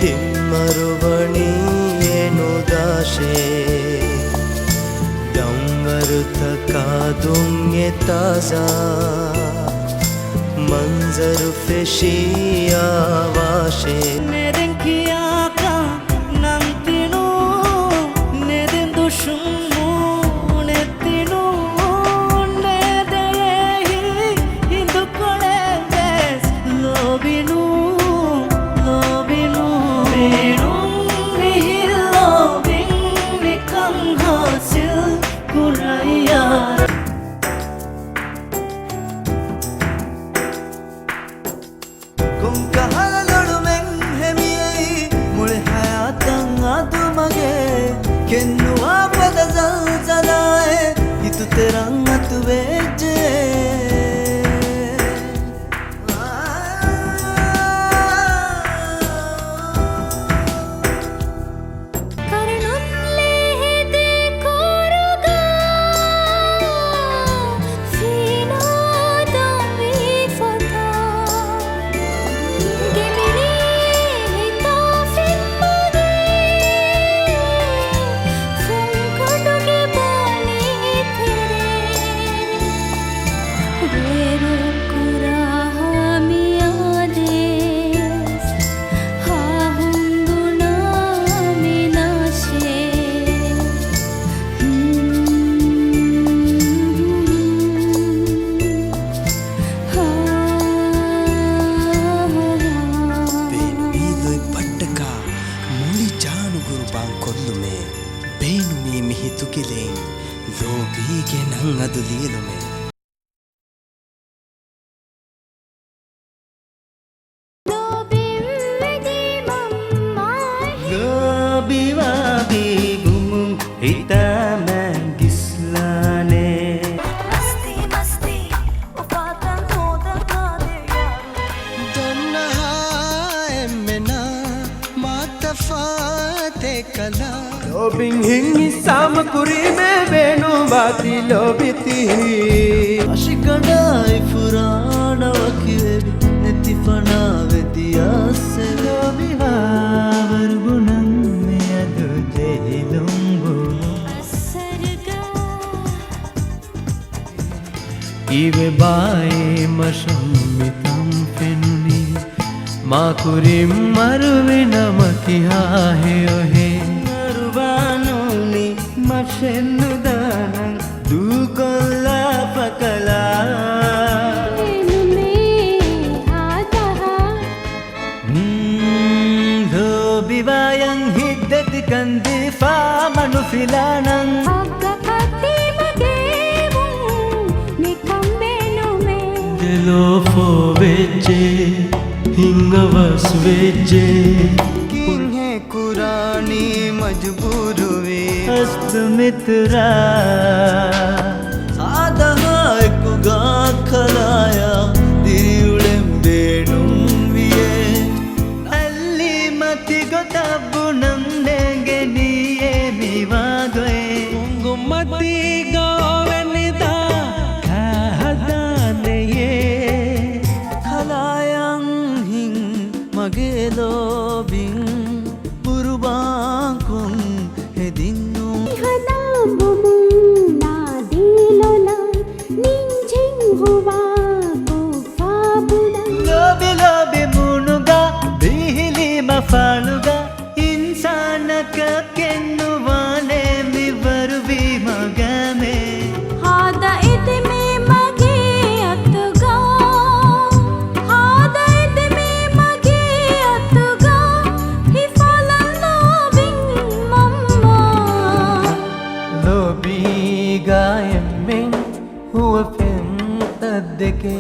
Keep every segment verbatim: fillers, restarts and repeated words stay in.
ހިތްމަރުވަނީ އެނުދާށޭ. ޑަންވަރުތަކާ ދުން އެ ތާޒާ މަންޒަރު ފެށިއްޔާ ވާށޭ. ނެރެން ކިޔާކަށް ނަންތިނު، ނެރެން ދުށުން ނޫނެއް ތިނޫން ނޭދެޔޭ ހިނދުކޮޅެއް ވެސް ލޯބިނޫން، ލޯބިނޫން. ބޭނުން މިހި ލޯބިން ނިކަން ހާސިލް ކުރައްޔާ. ކޮންކަހަލަ ލޮޅުމެއް ހެމިއެއީ މުޅި ހަޔާތަށް އަދު މަގޭ. ކެއްނުވާ ފަދަ ޒަލްޒަލާއެއް ހިތުތެރަށް އަތުވެއްޖެ. ކަރުނުން ލޭހިދޭ ކޯރުގަ ފީނާ ދަންވީ ފޮތާ. ގެންދިޔަ ހިތާ ފެންމަގެ ފުންކޮޓުގެ ބާނީ ތެރޭ. ރޭރު ކުރާ ހާމިޔާދޭ ހާހުން ބުނާ މިނާށޭ. ބޭނުމީ ލޮތް ބައްޓަކާ މުޅި ޖާނުގުރުބާން ކޮށްލުމޭ. ބޭނުމީ މި ހިތުގެ ލެއިން ލޯބީގެ ނަން އަދު ލިޔެލުމޭ. ލޯބިވާ ބީބުމުން ހިތާމަ ގިސްލާނެ. މަސްތީ، މަސްތީ، އުފާތަން ހޯދަން ހާދަ ޔާރު. ދަންނަހާ އެންމެނާ މާ ތަފާތެއް ކަލާ. ލޯބިން ހިތް ހިއްސާމަ ކުރީމޭ ބޭނުންވާތީ ލޯބިތީ. އަށިގަނޑާއި ފުރާނަ ވަކިވެވި ނެތި ފަނާވެ ދިޔަސްއެވެ. ލޯބިވާ ވަރު ބުނަން މިއަދު ޖެހިލުން ބުނު. އައްސަރުގަ އިވެބާއޭ މަށަށް މިތަން ފެނުނީ. މާކުރިން މަރުވި ނަމަ ކިހާ ހެޔޮހޭ. ނަރުވާނޫނީ މަށެއް ނުދާނަން ދޫކޮށްލާފަ ކަލާ. ނުނޭ ހާދަހާ. މް، ލޯބިވާޔަން ހިތްދަތިކަން ދީފާ މަނުފިލާނަން. ހައްގަކަށް ދީމަގޭ މުން ނިކަން ބޭނުމޭ. ދެލޯ ފޯވެއްޖެ، ހިތް އަވަސް ވެއްޖެ. ކިހިނެއް ކުރާނީ މަޖުބޫރުވީ. ހަސްދު މިތުރާ. ހާދަހާ އެކުގަ ކަލާޔާ ދިރިއުޅެން ބޭނުންވިއޭ. އަލީ މަތި ގޮތަށް ބުނަން ނޭނގެނީއޭ މިވާގޮތް. އުނގުމަތީގަ އޮވެނިދާ ކާ ހަދާނެޔޭ. ކަލާޔަން ހިތް މަގޭ ލޯބިން ޤުރުބާންކޮށް ހެދިން ނޫން. ހަނާ ބުމުން ނާދީ ލޮލަށް ނިންޖިން ހުވާ ކޮށްފާ ބުނަން. ލޯބި ލޯބި މޫނުގަ ބީހިލީމަ ފާޅުގަ އިންސާނަކަށް ކެއްނުވާނެ މިވަރު ވީމަ ގަމެއް. ހާދަ އެދެމޭ މަގޭ އަތުގަ، ހާދަ އެދެމޭ މަގޭ އަތުގަ، ހިފާލަން ލޯބިން މަންމާ. ލޯބީގަ އެންމެން ހުވަފެންތައް ދެކޭ.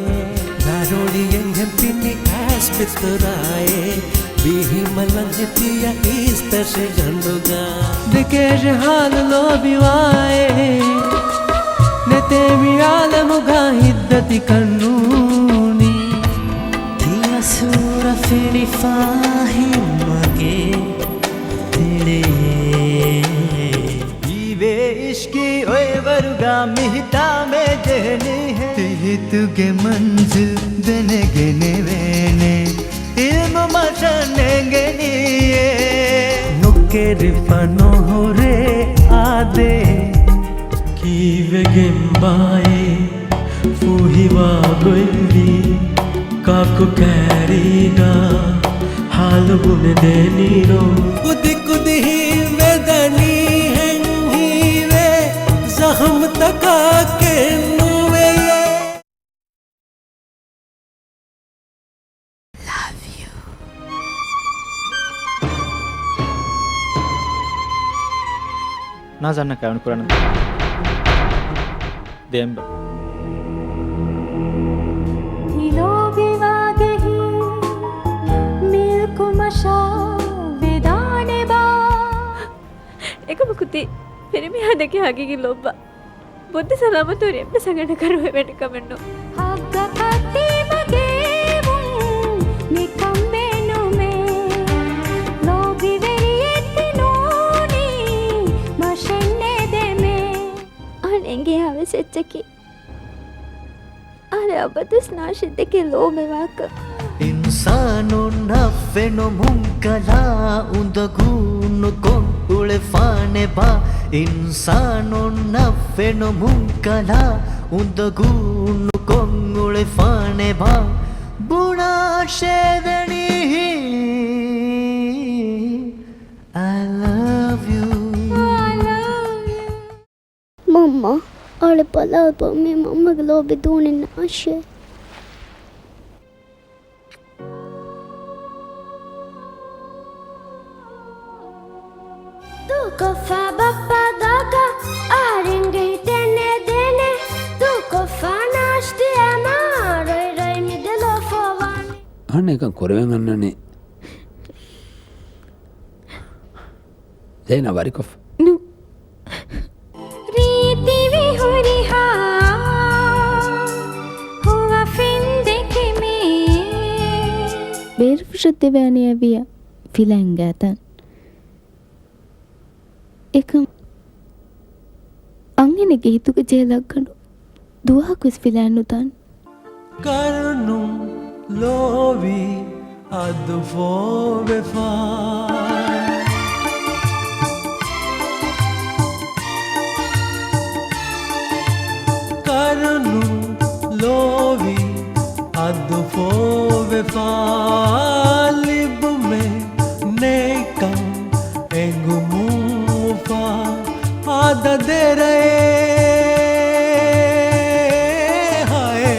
ދަރުނި އެންހެން ފިނި އައިސް ފިތުރާއޭ. ބީހިމަލަށް ހެތިޔަ އީސްތަށި ގަނޑުގަ. ދެކޭށެ ހާލު ލޯބިވާއޭ. ނެތޭ މި އާލަމުގަ ހިތްދަތިކަން ނޫނީ. ތިޔަ ސޫރަ ފެނިފާ ހިތް މަގޭ ތެޅޭ. ހީވޭ އިޝްގީ އޮއެވަރުގަ މިހިތާމޭ ޖެހެނީހޭ. ތިހިތުގެ މަންޒިލް ދެނެގެނެވޭނެ. އިލް ނުކެރިފަ ނުހުރޭ އާދޭ. ކީއްވެގެންބާއޭ ފޫހިވާ ގޮތްވީ؟ ކާކު ކައިރީގަ ހާލު ބުނެދޭނީރޯ؟ ކުދިކުދި ހިތްވެދަނީ ހެން ހީވޭ ޒަހަމްތަކަކެއް ނުވެޔޭ. ނާޒަންނަ ކައިވެނި ކުރަން ދޭންބަ. މިލޯބިވާގެ ހިތް މިލްކު މަށާ ވެދާނެބާ. އެކަމަކު ތި ފިރިމީހާ ދެކެ ހަގީގީ ލޯބިވާ. ބުއްދި ސަލާމަތުވެރި އެންމެ ސަނގަނޑަކަށް ރުހެވެނި ކަމެއްނު. ހައްގަކަށް ތިމަގޭވުން ނިކަންވެނުމޭ. ލޯބިވެރިއެއް ތި ނޫނީ މަށެއް ނެދެމޭ. އަހަން އެނގޭހާވެސް އެއްޗަކީ. އަހަރެން އަބަދުވެސް ނާޝިދް ދެކެ ލޯބިވާކަށް. އިންސާނުންނަށް ފެނުމުން ކަލާ އުނދަގޫ ނުކޮށް އުޅެފާނެބާ. އިންސާނުންނަށް ފެނުމުން ކަލާ އުނދަގޫ ނުކޮށް އުޅެފާނެބާ. ބުނާށޭ ދެނީ I love you. މަންމާ، އަޅެ ބަލާލަބަ މީ މަންމަގެ ލޯބި ދޫނިން ނާޝޭ. ދޫކޮށްފަ ބައްޕަ ދޯކަށް އަހަރެންގެ ހިތެއް ނެދޭނެ. ދޫކޮށްފަ ނާޝް ދިޔަމާ ރޮއި ރޮއި މި ދެލޯ ފޯވާނެ. އަހަންނަށް އެކަން ކުރެވެން އަންނަނީ. ޒޭނާ ވަރިކޮށްފަ. ނޫ. ރީތިވި ހުރިހާ ހުވަފެން ދެކެމޭ. ބޭރުފުށަށް ދެވޭނެ އެވިޔަ ފިލައިން ގާތަން. އެކަމް އަންހެނެއްގެ ހިތުގަ ޖެހޭ ލައްގަނޑު ދުވަހަކުވެސް ފިލައިން ނުދާން. ކަރުނު ލޯބި އަދު ފޯވެފާ. ކަރުނު ލޯބި އަދު ފޯވެފާ. ލިބުމެއް ނެތްކަން އެނގުމުން އުފާ. ހާދަ ދެރައޭ ހައޭ.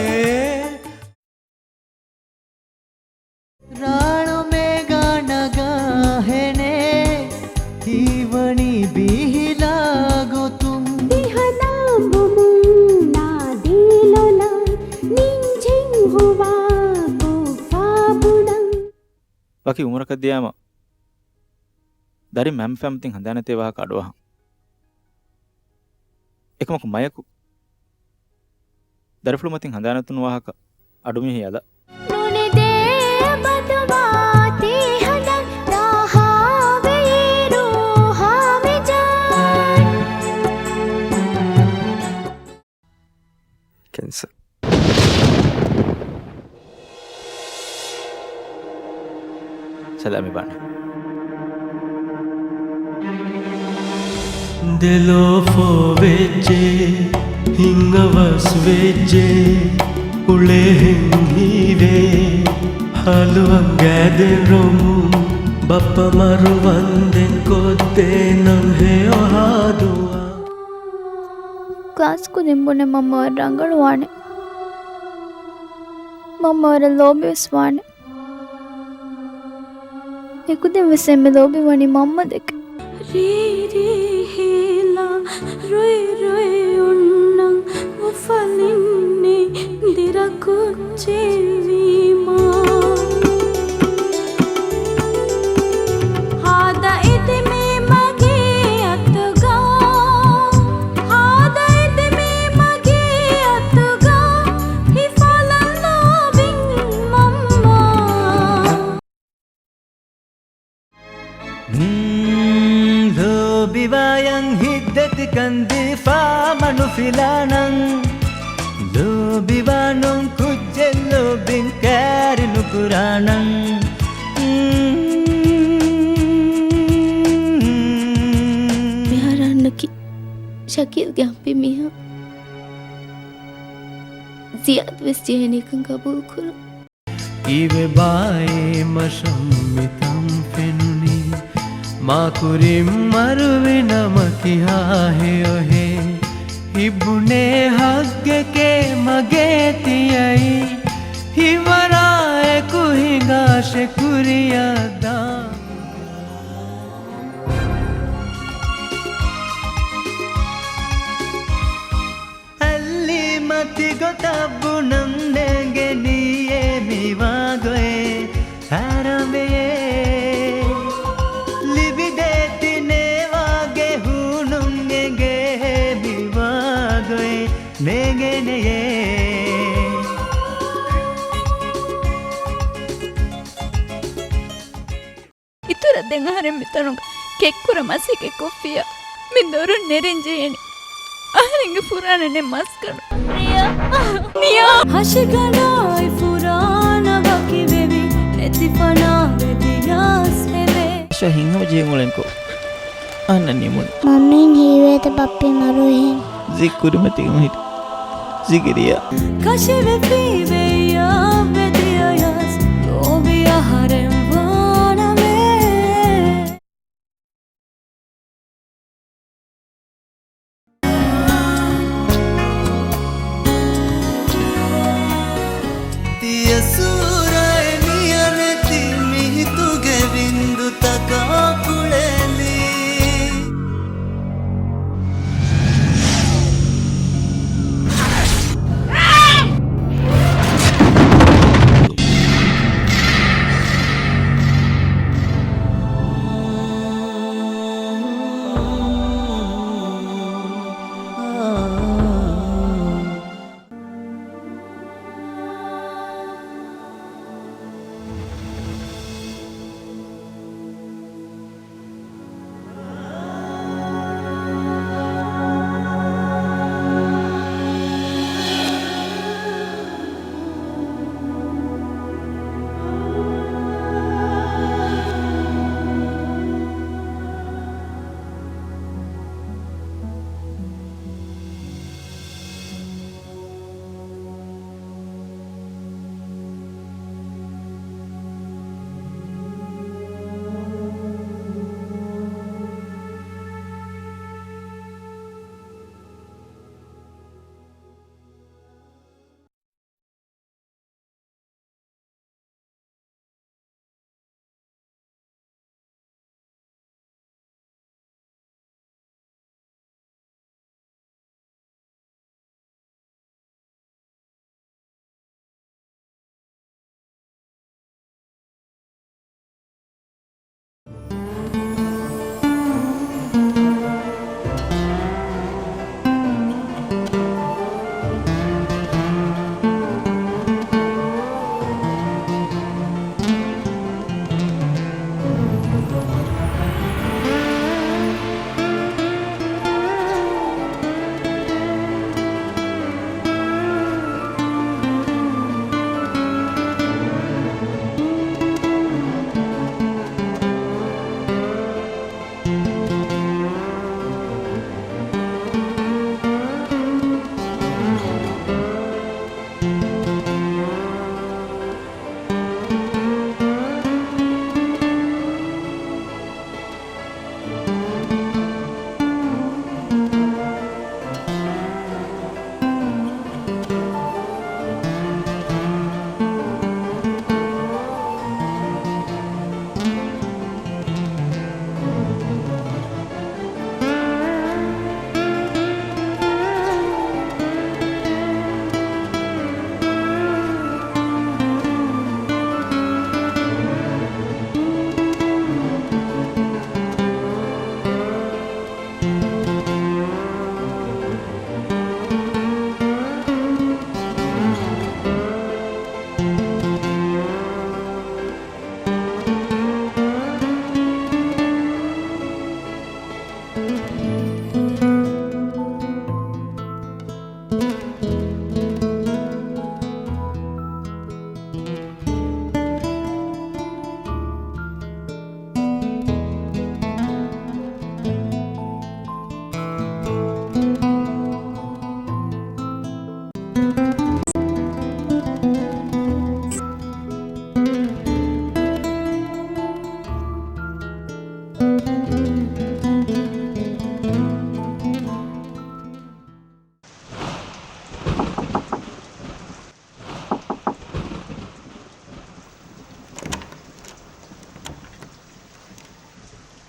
ރާޅުމޭގަ ނަގާ ހެނެއް ހީވަނީ ބީހިލާ ގޮތުން. ދިހަ ލާނބުމުން ނާދީ ލޮލަށް ނިންޖެން ހުވާ ކޮށްފާ ބުނަން. ވަކި އުމުރަކަށް ދިޔާމަ ދަރިން މައިންބަފައިން މަތިން ހަނދާނެތޭ ވާހަކަ އަޑުއަހަން. އެކަމަކު މަޔަކު ދަރިފުޅު މަތިން ހަނދާނެތުން ވާހަކަ އަޑު މީހެއް އަލަށް. ނުނިދޭ ބަދުވާ ތީ ހަނދަށް ދާހާވެ ރޫހާ މިޖާން. ކެންސަރ. ސަލާމި ބާނެ. ދެލޯ ފޯވެއްޖެ، ހިތް އަވަސް ވެއްޖެ، އުޅޭހެން ހީވޭ، ހާލު އަނގައިދެއް ރޮމުން، ބައްޕަ މަރު ވަންދެން ކޮށްދޭނަން ހެޔޮ ހާދުއަށް. ކްލާސް ކުދިން ބުނެ މަންމަ ވަރަށް ރަނގަޅުވާނެ. މަންމަ ވަރަށް ލޯބިވެސް ވާނެ. އެކުދިން ވެސް އެންމެ ލޯބިވަނީ މަންމަ ދެކެ. ރީރީ ހީލާ ރުއި ރުއި އޮންނަން އުފަލިންނީ ދިރަކުއްޖެއް ވީމާ. ހާދަ އެދެމޭ މަގޭ އަތުގަ، ހާދަ އެދެމޭ މަގޭ އަތުގަ، ހިފާލަން ލޯބިން މަންމާ. ހުން، ލޯބިވާޔަން ހިތްދަތިކަން ދީފާ މަނުފިލާނަން. ލޯބިވާނުން ކުއްޖެއް ލޯބިން ކައިރި ނުކުރާނަން. ޝަކީލްގެ ހަމަ މީހާ ޒިޔާދު ވެސް ޖެހޭނެކަން ގަބޫލު ކުރުން. އިވެ ބާއޭ މަށަށް މި ތަން ފެނުނީ. މާ ކުރިން މަރުވި ނަމަ ކިހާ ހެޔޮހޭ. ހިތްބުނޭ ހައްގެކޭ މަގޭ ތިޔައީ. ހިތްވަރާ އެކު ހިނގާށޭ ކުރިއަށް ދާން. އައްލީ މަތި ގޮތަށް ބުނަން ނޭނގެނީއޭ މިވާގޮތް ހައިރާންވެޔޭ. ލިބިދޭތި ނޭވާގެ ހޫނުން އެނގޭ މިވާގޮތް ނޭނގޭނެޔޭ. އިތުރަށް ދެން އަހަރެން މިތަނުގަ ކެތްކުރަ މަސީގެ ކޮފީއަށް މި ދޮރުން ނެރެން ޖެހޭނެ. އަހަރެންގެ ފުރާނަ ނެތް މަސްގަނޑު. ނިޔާ. ނިޔާ. ހަށިގަނޑާއި ފުރާނަ ވަކިވެވި ނެތި ފަނާ ވެދިޔަސް އެވެ. ޝަހީން ހަމަޖެހި އުޅެންކޮށް އަންނަ ނިމުން. މަންމީން ހީވޭތަ ބައްޕި މަރުވިހެން؟ ޒި ކުރިމަތިގެ މުހިތު ޒިގިރިޔާ. ކަށިވެފީ ވެއްޔާ ވެދިޔަޔަސް ލޯބި އަހަރެން ވާނަމޭ. ތިޔަ ސޫރައެއް ނިޔަނެތި މިހިތުގެ ވިންދުތަކާ ކުޅެލި.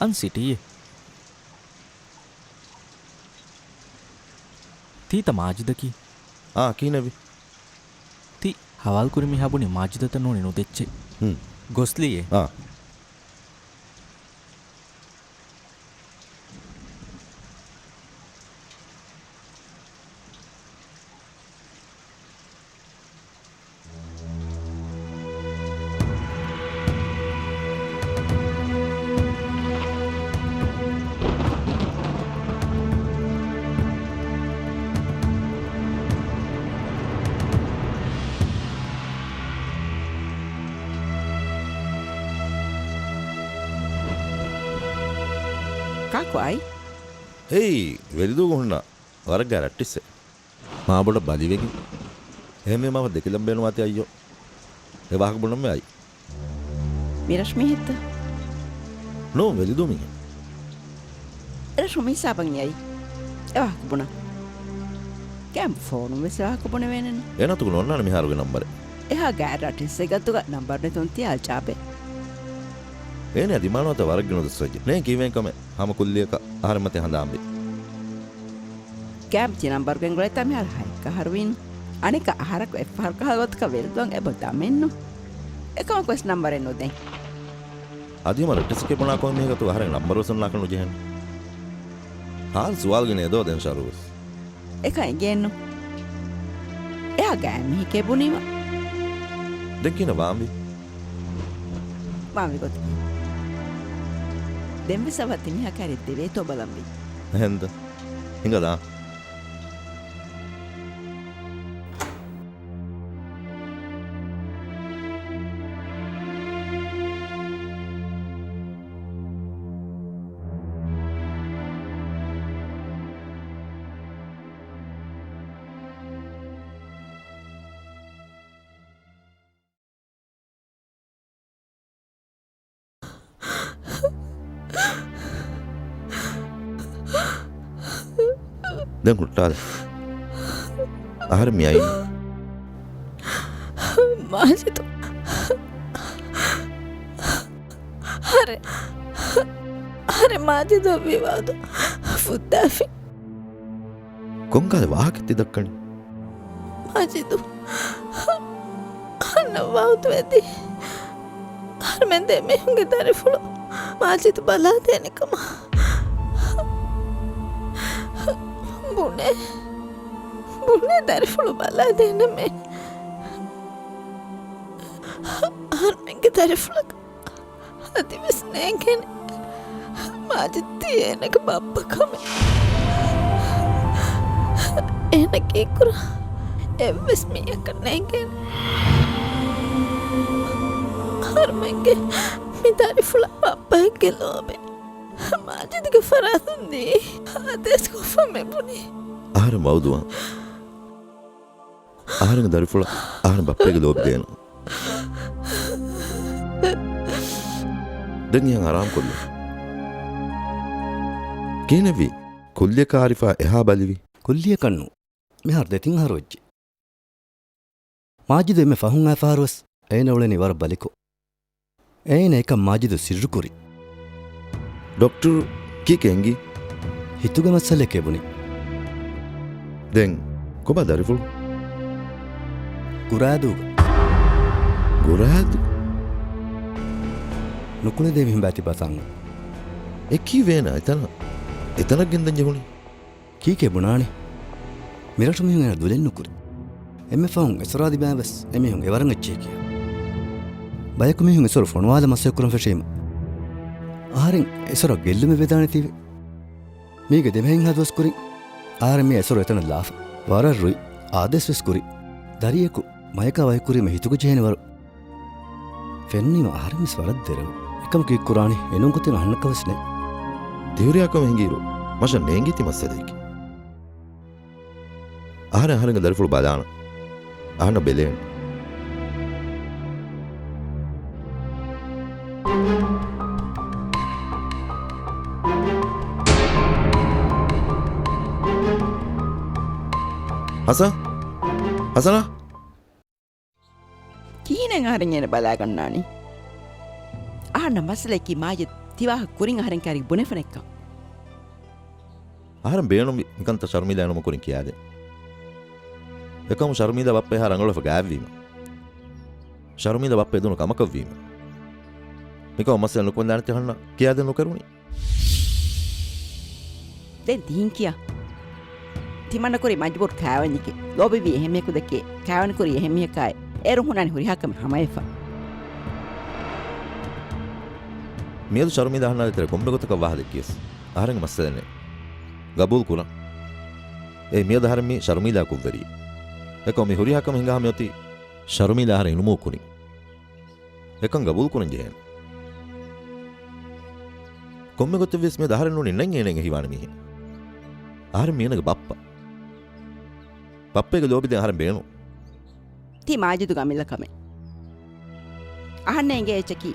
އަން ސިޓީއެއް. ތީތަ މާޖިދަކީ؟ އާ، ކިހިނެއްވި؟ ތި ހަވާލުކުރި މީހާ ބުނި މާޖިދަތައް ނޫނީ ނުދެއްޗޭ. ހުން. ގޮސްލީއޭ. އާ. ކާކު އައީ؟ އެއީ، ވެލިދޫގަ ހުންނަ ވަރަށް ގާތް ރައްޓިއްސެއް. މާބޮޑަށް ބަލިވެގެން. އެހެންވީމަ ދެކިލަން ބޭނުންވާތީ އައްޔޯ. އެ ވާހަކަ ބުނަންވެ އައީ. މިރަށު މީހެއްތަ؟ ނޫން، ވެލިދޫ މީހެއް. ރަށު މި ހިސާބަށް އައީ. އެ ވާހަކަ ބުނަން. ކެމްޕް ފޯނުން ވެސް އެ ވާހަކަ ބުނެވޭނެން. އޭނަ ތުގު ނޯންނާނެ މިހާރުގެ ނަންބަރެއް. އެހާ ގާތް ރައްޓިއްސެއް ގަދުގަ ނަންބަރު ނެތުން ތިޔާ އަޖާބެއް. އޭނަ ދިމާނުވަތަ ވަރަށް ގިނަ ދުއްސައްޖެ. ނޭނގެ ކީއްވެގެން ކަމެއް ހަމަ ކުއްލިއަކަށް އަހަރެން މަތި ހަނދާންވި. ކެމްޕް ތި ނަންބަރު ގެންގުޅޭތާ މިހާރު ހަތް އަހަރު ވީނު. އަނެއްކާ އަހަރަކު އެއްފަހަރު ކަހަލަ ވަގުތަކަށް ވެލިދޫއަށް އެބަ ދަމެއްނު. އެކަމަކު ވެސް ނަންބަރެއް ނުދޭ. އަދި ހަމަ ރައްޓިއްސަކީ ބުނާ ކޮން މީހަކަށް އަހަރެން ނަންބަރު ވެސް ނާކަށް ނުޖެހޭނެ. ހާލު ސުވާލު ގިނަ އެދޯ ދެން ޝަރޫސް. އެކަން އެނގޭނު. އެހާ ގާތް މީހެކޭ ބުނީމަ. ދެން ކިހިނެއް ވާންވީ؟ ވާންވީ ގޮތަކީ. ދެންވެސް އަވަހަށް ތިމީހާ ކައިރި ދެވޭތޯ ބަލަންވީ. އެހެންތަ؟ ހިނގަދާ. ދެން ހުއްޓާލެ. އަހަރެން މި އައީ. މާޖިދު. އަހަރެން، އަހަރެން މާޖިދު ވިވާދު ފުއްދާފި. ކޮންކަހަލަ ވާހަކަ ތި ދައްކަނީ؟ މާޖިދު، އަހަންނަށް ވަޢުދުވެދީ، އަހަރުމެން ދެމީހުންގެ ދަރިފުޅު މާޖިދު ބަލާދޭނެ ކަމަށް. ބުނޭ، ބުނޭ ދަރިފުޅު ބަލާދޭނަމޭ. އަހަރުމެންގެ ދަރިފުޅަކަށް އަދިވެސް ނޭނގޭނެ މާޖިދު ތީ އޭނަގެ ބައްޕަ ކަމެއް. އޭނަ ކީއްކުރާ އެއްވެސް މީހަކަށް ނޭނގޭނެ އަހަރުމެންގެ މި ދަރިފުޅަށް ބައްޕައެއްގެ ލޯބި. މާޖިދުގެ ފަރާތުން ދީ އާދޭސް ކޮށްފަ މި ބުނީ. އަހަރެން ވަޢުދުވާ. އަހަރެންގެ ދަރިފުޅަށް އަހަރެން ބައްޕަގެ ލޯބި ދޭނަން. ދެން އެހެން އަރާމް ކޮށްލުން. ކިހިނެއްވީ؟ ކުއްލިއަކަށް އާރިފާ އެހާ ބަލިވީ؟ ކުއްލިއަކަށް ނޫން. މިހާރު ދެތިން އަހަރު ވެއްޖެ. މާޖިދު އެންމެ ފަހުން އައި ފަހަރުވެސް އޭނަ އުޅެނީ ވަރަށް ބަލިކޮށް. އޭނަ އެކަން މާޖިދު ސިއްރުކުރި. ޑޮކްޓަރު ކީކޭ އެނގި؟ ހިތުގެ މައްސަލައެކޭ ބުނި. ދެން ކޮބާ ދަރިފުޅު؟ ގުރާދޫގަ. ގުރާދޫ؟ ނުކުޅެދޭ މިހިނބާ ތިބާ ތާނގަ. އެ ކީއްވެ އޭނަ އެތަނަށް، އެތަނަށް ގެންދަން ޖެހުނީ؟ ކީކޭ ބުނާނީ؟ މިރަށު މީހުން އޭނަ ދުލެއް ނުކުރި. އެންމެ ފަހުން އެސޮރާ ދިމާވެސް އެމީހުން އެވަރަށް އެއްޗެހި ކިޔާ. ބަޔަކު މީހުން އެސޮރު ފޮނުވާލަން މަސައްކަތް ކުރަން ފެށީމަ، އަހަރެން އެސޮރަށް ގެއްލުމެއް ވެދާނެތީވެ. މީގެ ދެމެހެންހާ ދުވަސް ކުރިން އަހަރެން މި އެސޮރު އެތަނަށް ލާފަ. ވަރަށް ރުއި، އާދޭސް ވެސް ކުރި. ދަރިޔަކު މަޔަކާ ވަކިކުރީމަ ހިތުގަ ޖެހޭނެ ވަރު. ފެންނީމަ އަހަރެން ވެސް ވަރަށް ދެރަވެ. އެކަމަކު ކީއްކުރާނީ؟ އެނޫން ގޮތެއް އަހަންނަކަށް ވެސް ނެތް. ތިހުރިހާ ކަމެއް ހިނގިއިރު މަށަށް ނޭނގީ ތި މައްސަލަޔަކީ. އަހަރެން އަހަރެންގެ ދަރިފުޅު ބަލާނަން. އަހަންނަށް ބެލޭނެ. ހަސަން؟ ހަސަނާ؟ ކިހިނެއް އަހަރެން އޭނަ ބަލާގަންނާނީ؟ އަހަންނަށް މައްސަލައަކީ މާޖިދު ތިވާހަކަ ކުރިން އަހަރެން ކައިރީ ބުނެފަ ނެތްކަން. އަހަރެން ބޭނުންވި މިކަންތައް ޝަރުމީލާ އެނުމަ ކުރިން ކިޔާދޭން. އެކަމު ޝަރުމީލާ ބައްޕަ އެހާ ރަނގަޅުވެފަ ގާތްވީމަ. ޝަރުމީލާ ބައްޕަ އެދުނު ކަމަކަށްވީމަ. މިކަމަށް މައްސަލަ ނުކުމެދާނެތީ އަހަންނަށް ކިޔާދޭން ނުކެރުނީ. ދެން ތިހިން ކިޔާ. ތިމަންނަ ކުރީ މަޖުބޫރު ކާވެންޏެކޭ. ލޯބިވީ އެހެން މީހަކު ދެކޭ. ކާވެން ކުރީ އެހެން މީހަކާއި. އޭރު ހުންނާނީ ހުރިހާ ކަމެއް ހަމަވެފަ. މިއަދު ޝަރުމީލާ އަހަންނާ ދޭތެރޭ ކޮންމެ ގޮތަކަށް ވާހަކަ ދެއްކިޔަސް އަހަރެން މައްސަލައެއް ނެތް. ގަބޫލު ކުރަން. އޭ މިއަދު އަހަރެން މީ ޝަރުމީލާ ކުށްވެރިއެއް. އެކަމް މި ހުރިހާ ކަމެއް ހިނގާ ހަމަ އޮތީ ޝަރުމީލާ އަހަރެން އިލްމު ކުރިން. އެކަން ގަބޫލު ކުރަން ޖެހޭނެ. ކޮންމެ ގޮތެއްވިޔަސް މިއަދު އަހަރެން ނޫނީ ނެތް އޭނައަށް އެހިވާނެ މީހެއް. އަހަރެން މީ އޭނަގެ ބައްޕަ. ބައްޕައިގެ ލޯބި ދޭން އަހަރެން ބޭނުން. ތީ މާޖިދުގެ އަމިއްލަ ކަމެއް. އަހަންނަށް އެނގޭ އެއްޗަކީ،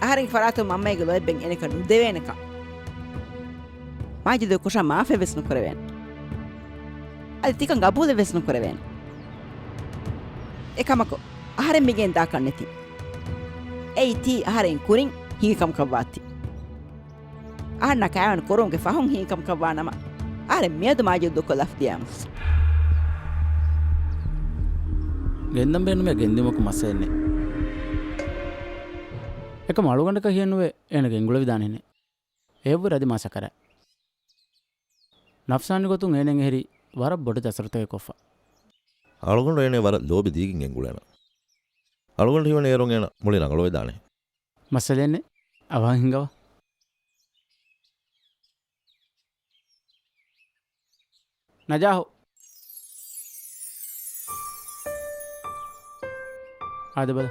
އަހަރެންގެ ފަރާތުން މަންމައިގެ ލޯތްބެން އޭނަކަށް ނުދެވޭނެކަން. މާޖިދުގެ ކުށަށް މާފެއް ވެސް ނުކުރެވޭނެ. އަދި ތިކަން ގަބޫލެއް ވެސް ނުކުރެވޭނެ. އެކަމަކު، އަހަރެން މިގެން ދާކަށް ނެތި. އެއީ ތީ އަހަރެން ކުރިން ހިނގި ކަމަކަށް ވާތީ. އަހަންނަށް ކާވެން ކުރުމުގެ ފަހުން ހިނގި ކަމަކަށް ވާ ނަމަ، އަހަރެން މިއަދު މާޖިދު ދުއްކޮށް ލަފް ދިޔައިމު. ގެންދަން ބޭނުމޭ ގެންދިއުމަކު މައްސަލައެއް ނެތް. އެކަމް އަޅުގަނޑަކަށް ހިޔެއްނުވޭ އޭނަ ގެންގުޅެވިދާނެހެނެއް. އެއަށްވުރެ އަދި މާ ސަކަރާތް. ނަފްސާނީ ގޮތުން އޭނައަށް އެހެރީ ވަރަށް ބޮޑު ތަސަރުތަކެއް ކޮށްފަ. އަޅުގަނޑު އޭނައަށް ވަރަށް ލޯބި ދީގެން ގެންގުޅޭނަ. އަޅުގަނޑު ހީވަނީ އޭރުން އޭނަ މުޅި ރަނގަޅުވެދާނެ. މައްސަލައެއް ނެތް. އަވަހަށް ހިނގަވާ. ނަޖާހު. އާދެ ބަލަ.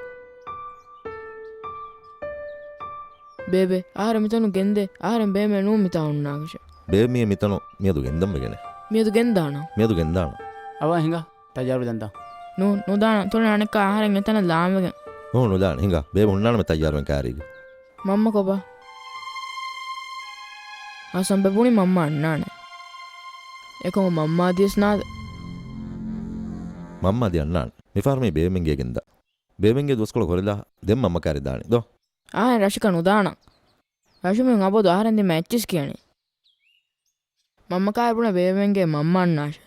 ބޭބެ، އަހަރެން މިތަނުން ގެންދޭ. އަހަރެން ބޭމެ ނޫން މިތާ ހުންނާކަށެއް. ބޭބެ މިއެއް މިތަނުން މިއަދު ގެންދަން ވެގެނެ. މިއަދު ގެންދާނަން. މިއަދު ގެންދާނަން. އަވަހަށް ހިނގާ. ތައްޔާރުވެ ދަންތަ. ނޫން، ނުދާނަން. ތުނި އަނެއްކާ އަހަރެން އެތަނަށް ލާންވެގެން. ނޫން، ނުދާނަން. ހިނގާ. ބޭބެ ހުންނާނަމޭ ތައްޔާރުވެން ކާރީގަ. މަންމަ ކޮބާ؟ އާސަންބެ ބުނި މަންމަ އަންނާނެ. އެކަމު މަންމާ ދިޔަސް ނާދެ. މަންމާ ދިޔަ އަންނާނެ. މިފަހަރު މީ ބޭބެމެންގޭ ގެންދާ. ބޭބެމެންގޭ ދުވަސްކޮޅު ކުރެލާ ދެން މަންމަ ކާރި ދާނެ ދޯ. އާ، ރަށަކަށް ނުދާނަން. ރަށުމީހުން އަބަދު އަހަރެން ދިމާ އެއްޗިސް ކިޔަނީ. މަންމަ ކާރި ބުނެ ބޭބެމެންގޭ މަންމަ އަންނާށޭ.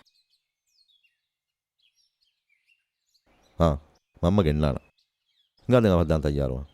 އާ، މަންމަ ގެންނާނަން. ހިނގާ ދެން އަވަހަށް ދާން ތައްޔާރުވާން.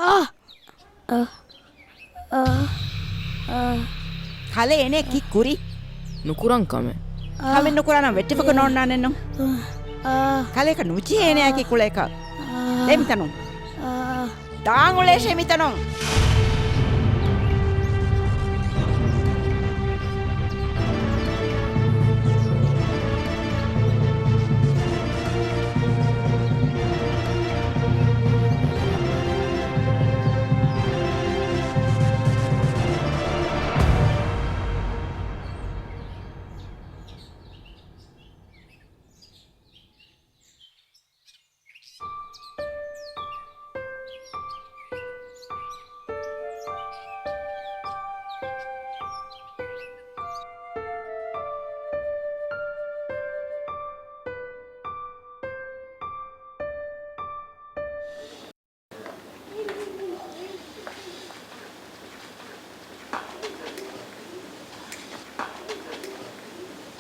އާ! އާ! އާ! އާ! ކަލޭ އޭނަ ކީއްކުރީ؟ ނުކުރަން ކަމެއް. ކަމެއް ނުކުރާނަން ވެއްޓިފަކު ނޯންނާނެއްނު. އާ! ކަލޭކަށް ނުޖެހޭ އޭނައަކީ ކުޅޭކަށް. އާ! ދޭ މިތަނުން. އާ! ދާން އުޅޭށޭ މިތަނުން.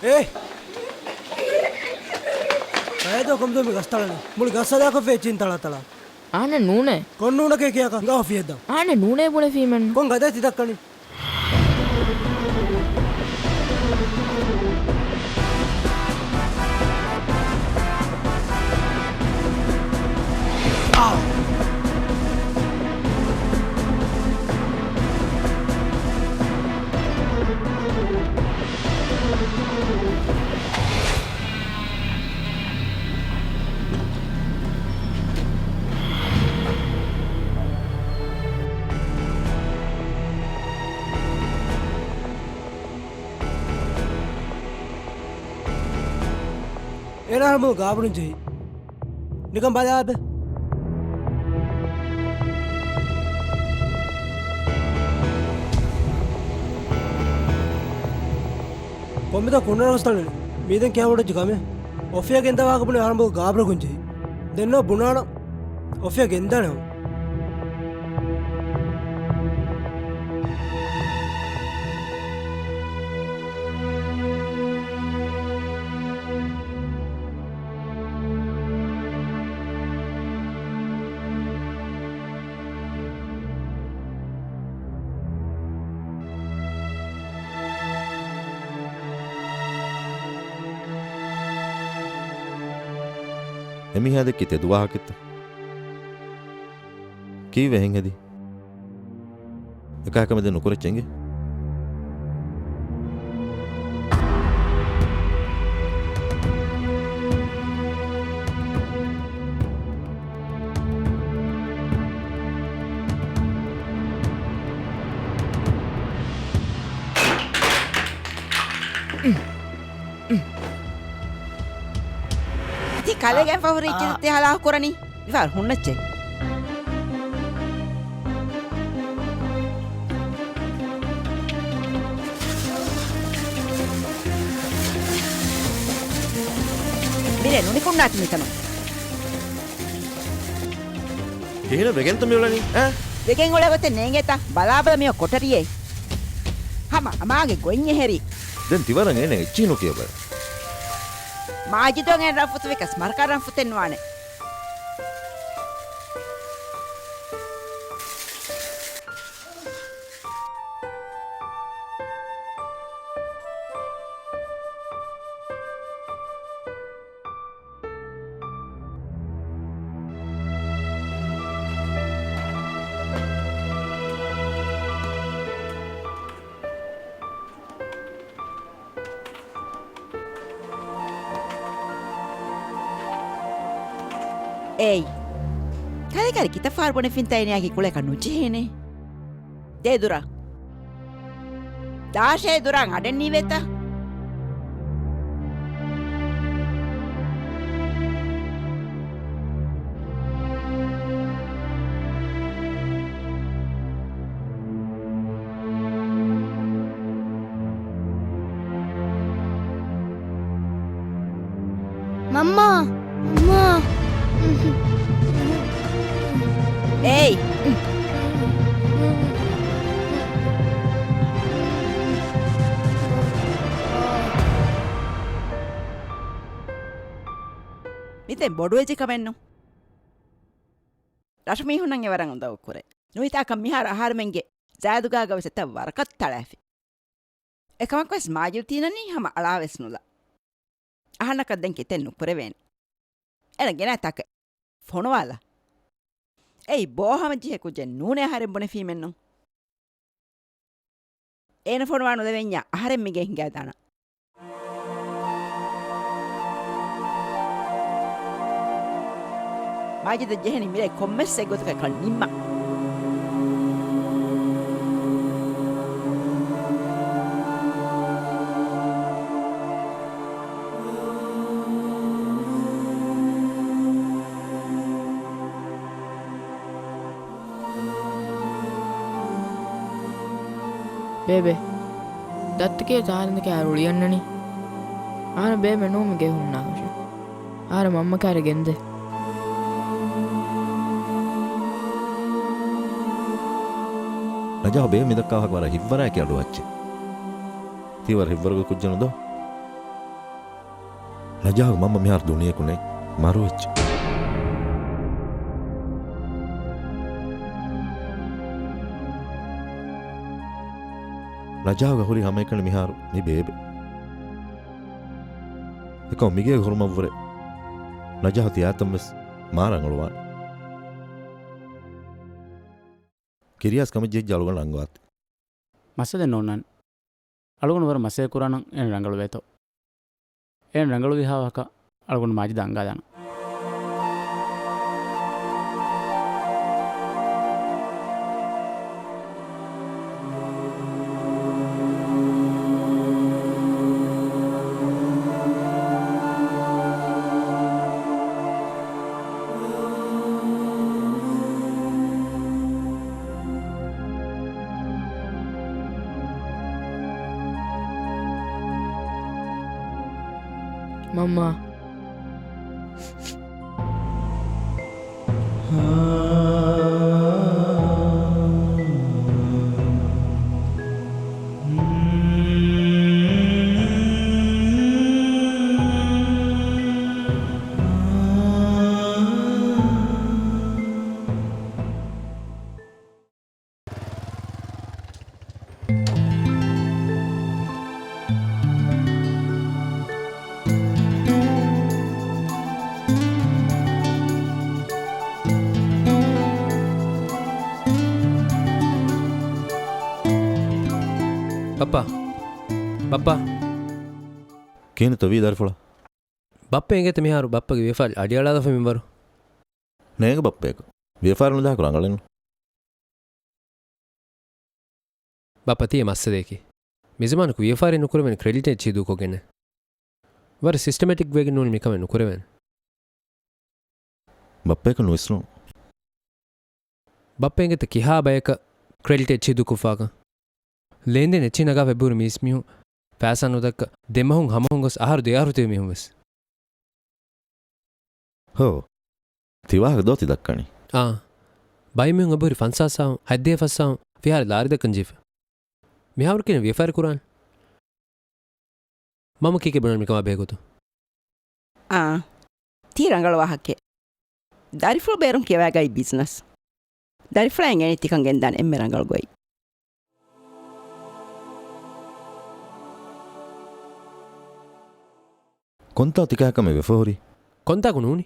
އޭ! އޭދޯ ކޮންދޯ މި ގަސް ތަޅަނީ؟ މުޅި ގަސް ހަދާކޮށްފި އެއްޗިން ތަޅާ ތަޅާ. އާނެ ނޫނޭ. ކޮން ނޫނަކޭ ކިޔާކަށް ހިނގާ އޮފީހެއްދާ. އާނެ ނޫނޭ ބުނެފީމެން. ކޮން ގަދައެއް ތި ދައްކަނީ؟ އޭނާ ހަމަ ގާބުރުން ޖެހި. ނިކަން ބަލާބެ. ކޮންމެތާ ކުންނަރަ ގަސް ތަޅަނީ؟ މީދެން ކިޔާ ބޮޑެއް ކަމެއް. އޮފީހަށް ގެންދާ ވާހަކަ ބުނެ އަހަރެން ބަލަ ގާބުރަކުން ޖެހި. ދެން ނޯ ބުނާނަ. އޮފީހަށް ގެންދާނެ ހަމަ. އެމީހާ ދެއްކި ތެދު ވާހަކަތަ؟ ކީއްވެ ހިތްހެދީ؟ އެކަހަލަ ކަމެއް ދެން ނުކުރައްޗޭ އިނގޭ. ތި ކަލޭގެފަހުރި އާ. ތި ހަލާކު ކުރަނީ. މިފަހަރު ހުންނައްޗޭ. މިރޭ ނުނިކުންނާތި މިތަނުން. ކިހިނެއް ވެގެންތަ މިއުޅެނީ؟ އަ؟ ވެގެން އުޅޭ ގޮތެއް ނޭނގޭތަ؟ ބަލާބަލަ މިއޮ ކޮޓަރިއެއް. ހަމަ އަމާގެ ގޮތް އެހެރީ. ދެން ތިވަރަށް އޭނަ އެއްޗިހި ނުކިޔަބަ. މާޖިދު އަނގައިން ރަންފުތު ވިޔަސް މަރަކާ ރަންފުތެއް ނުވާނެ. އޭ. ކަލޭގެފާރި ކިތައް ފަހަރު ބުނެފިންތަ އޭނައަކީ ކުޅޭކަށް ނުޖެހޭނެ. ދޭ ދުރަށް. ދާށޭ ދުރާ އަޑެއް ނީވޭތަ؟ މަންމާ! މަންމާ! އޭ! މިތަން ބޮޑުވެއްޖެ ކަމެއްނު. ރަށު މީހުންނަށް އެ ވަރަށް އުނދަގޫ ކުރޭ. ނުވިތާކަށް މިހާރު އަހަރެމެންގެ ޒާދުގާގަ ވެސް އެތައް ވަރަކަށް ތަޅާފި. އެކަމަކުވެސް މާޖިދު ތީނަނީ ހަމަ އަޅާވެސް ނުލާ. އަހަންނަކަށް ދެން ކިތެއް ނުކުރެވޭނެ. އޭނަ ގެނައި ތާކަށް ފޮނުވާލާ. އެއީ ބޯ ހަމަޖެހޭ ކުއްޖެއް ނޫނޭ އަހަރެން ބުނެފީމެއްނު. އޭނަ ފޮނުވާ ނުލެވެންޏާ އަހަރެން މިގޭ ހިނގާދާނަން. މާޖިދަށް ޖެހެނީ މިރޭ ކޮންމެސް އެއްގޮތަކަށް ނިންމަން. ބޭބެ، ދައްތަކޭ ތާރިންދަކާ އަހަރެން އުޅިއަންނަނީ. އަހަރެން ބޭބެ ނޫން މިގޭ ހުންނާކަށެއް. އަހަރެން މަންމަ ކާރި ގެންދޭ. ރަޖާ ބޭބެ މިދައްކާ ވާހަކަ ވަރަށް ހިތްވަރާއެކި އަޑުއައްޗެއް. ތީ ވަރަށް ހިތްވަރުގެ ކުއްޖެއް ނުދޯ؟ ނަޖާހުގެ މަންމަ މިހާރު ދުނިޔެއަކު ނެތް، މަރުވެއްޖެ. ނަޖާހުގަ ހުރި ހަމައެކަނި މިހާރު މި ބޭބެ. އެކަމު މިގޭގެ ހުރުމަށްވުރެ ނަޖާހު ތިޔައިތަން ވެސް މާ ރަނގަޅުވާނެ. ކިރިޔާސް ކަމެއް ޖެހިއްޖެ އަޅުގަނޑަށް އަންގަވާތި. މައްސަލައެއް ނޯންނާނެ. އަޅުގަނޑު ވަރަށް މަސައްކަތް ކުރާނަން އޭނަ ރަނގަޅުވޭތޯ. އޭނަ ރަނގަޅުވީ ހާވަހަކަށް އަޅުގަނޑު މާޖިދަށް އަންގާލާނަން. މަންމާ. ބައްޕާ. ބައްޕާ. ކިހިނެއްތޯ ވީ ދަރިފުޅާ؟ ބައްޕަ އެނގޭތަ މިހާރު ބައްޕަގެ ވިޔަފާރި އަޑިއަޅާލަފަ މިންވަރު؟ ނޭނގެ ބައްޕައަކަށް. ވިޔަފާރި ނުދާކު ރަނގަޅެއްނު. ބައްޕަ ތިޔަ މައްސަލައަކީ. މިޒަމާނަކު ވިޔަފާރި ނުކުރެވޭނެ ކްރެޑިޓް އެއްޗިހި ދޫކޮށްގެންނެއް. ވަރަށް ސިސްޓަމެޓިކް ވެގެން ނޫނީ މިކަމެއް ނުކުރެވޭނެ. ބައްޕައަކަށް ނުވިސްނުން. ބައްޕަ އެނގޭތަ ކިހާ ބަޔަކަށް ކްރެޑިޓް އެއްޗިހި ދޫކޮށްފާކަން؟ ލޭންދޭން އެއްޗިހި ނަގާފަ އެބަހުރި މީސްމީހުން ފައިސާ ނުދައްކާ ދެމަހުން ހަމަހުން ގޮސް އަހަރު ދެއަހަރު ތިބި މީހުން ވެސް. ހޯ. ތިވާހަކަ ދޯ ތި ދައްކަނީ؟ އާ. ބައެއް މީހުން އެބަހުރި ފަންސާސް ސާހުން، ހަތްދިހަ ފަސް ސާހުން ފިހާރަ ލާރި ދައްކަން ޖެހިފަ. މިހާރު ކިހިނެއް ވިޔަފާރި ކުރާނެ؟ މަންމަ ކީކޭ ބުނަނީ މިކަމާ ބެހޭގޮތުން؟ އާ. ތީ ރަނގަޅު ވާހަކައެއް. ދަރިފުޅު ބޭރުން ކިޔަވައިގަތް ބިޒްނަސް. ދަރިފުޅާ އެނގޭނީ ތިކަން ގެންދާން އެންމެ ރަނގަޅު ގޮތް. ކޮންތާ ތިކަހަ ކަމެއް ވެފަ ހުރީ؟ ކޮންތާކު ނޫނީ.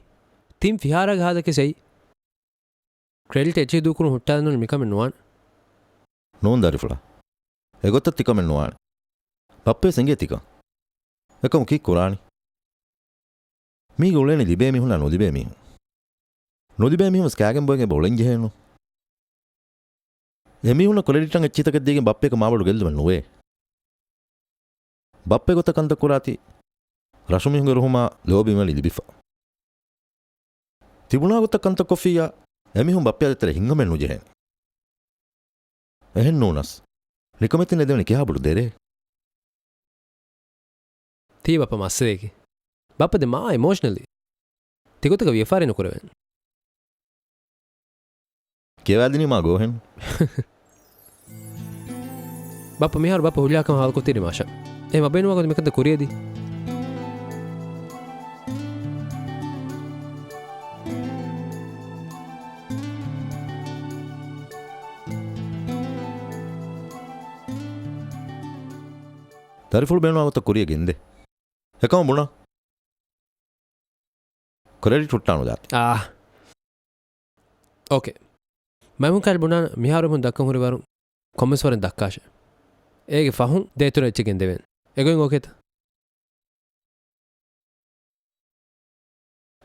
ތިން ފިހާރައިގެ ހާލަކީ ސައި. ކްރެޑިޓް އެއްޗިހި ދޫކުރުން ހުއްޓާލަން ނޫނީ މިކަމެއް ނުވާނެ. ނޫން ދަރިފުޅާ. އެގޮތަށް ތިކަމެއް ނުވާނެ. ބައްޕަވެސް އެނގޭ ތިކަން. އެކަމު ކީއް ކުރާނީ؟ މީގަ އުޅޭނީ ލިބޭ މީހުންނާ ނުލިބޭ މީހުން. ނުލިބޭ މީހުންވެސް ކާގެން ބޮއެގެން އެބަ އުޅެން ޖެހޭނު. އެމީހުންނަށް ކްރެޑިޓަށް އެއްޗިތަކެއް ދީގެން ބައްޕައަކަށް މާބޮޑު ގެއްލުމެއް ނުވޭ. ބައްޕަ އެގޮތަށް ކަންތައް ކުރާތީ، ރަށުމީހުންގެ ރުހުމާ ލޯބި މިވަނީ ލިބިފަ. ތި ބުނާ ގޮތަށް ކަންތައް ކޮށްފިއްޔާ، އެމީހުން ބައްޕައާ ދޭތެރޭ ހިނގަމެއް ނުޖެހޭނެ. އެހެން ނޫނަސް، ނިކަމެތިންނަށް ދެވެނީ ކިހާ ބޮޑު ދެރޭ؟ ތީ ބައްޕަ މައްސަލައަކީ. ބައްޕަ ދެން މާ އިމޯޝަނަލީ. ތިގޮތަކަށް ވިޔަފާރި ނުކުރެވޭނެ. ކިޔަވާދިނީ މާ ގޯހެއްނު. ބައްޕަ މިހާރު ބައްޕަ ހުއްލާކަމަށް ހާލުކޮށްތީ މާޝާ. އެހެން އަބައިނުވާ ގޮތަށް މިކަންތައް ކުރިޔަށް ދީ. ދަރިފުޅު ބޭނުންވާ ގޮތަށް ކުރިޔަށް ގެންދޭ. އެކަމަށް ބުނާ. ކްރެޑިޓް ހުއްޓާނުދާތި. އާ. އޯކޭ. މައިމުން ކައިރި ބުނާނަން މިހާރު އެމީހުން ދައްކަން ހުރި ވަރުން ކޮންމެސް ވަރެއް ދައްކާށޭ. އޭގެ ފަހުން ދޭތެރޭ އެއްޗެއް ގެންދެވޭނެ. އެގޮތް އޯކޭތަ؟